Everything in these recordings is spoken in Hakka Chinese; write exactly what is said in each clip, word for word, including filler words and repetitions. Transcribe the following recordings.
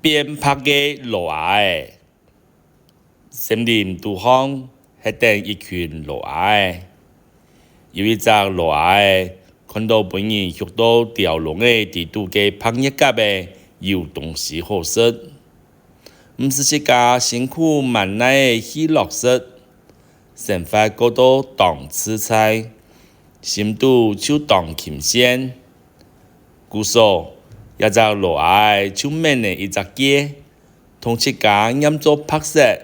變白个螺仔仔。森林肚項歇等一群螺仔仔。有一隻螺仔仔看到分人畜到鳥籠仔底肚个白月鴿仔有東西好食，毋使自家辛苦蠻耐仔去落食，生活過到當自在，心肚就當輕鬆。故所，這隻螺仔仔就搣了一隻結，同自家染做白色，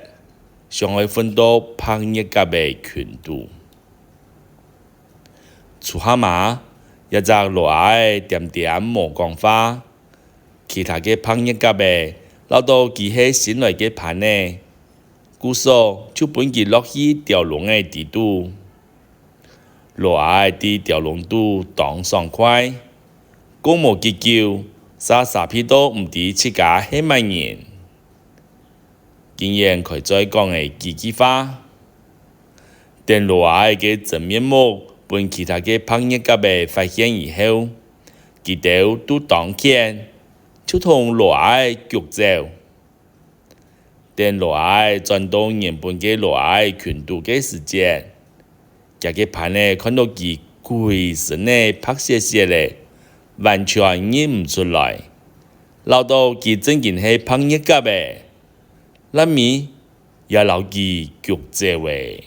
想愛混到白月鴿个群肚。初下嘛，這隻螺仔仔恬恬無講話，其他个白月鴿仔恅著佢係新來个伴仔，故所就分佢落去鳥籠仔底肚。螺仔仔在鳥籠肚當爽快，過無幾久，煞沙鼻到毋知自家係麼人。經驗開嘴講了幾句話。等螺仔仔个真面目分其他个白月鴿仔發現以後，佢兜都當譴，就同螺仔仔逐走。等螺仔仔轉到原本个螺仔仔群肚个時節，厥个伴仔看到佢歸身仔白雪雪仔，完全認毋出來，恅著佢正經係白月鴿仔，爛尾也摎佢逐走了。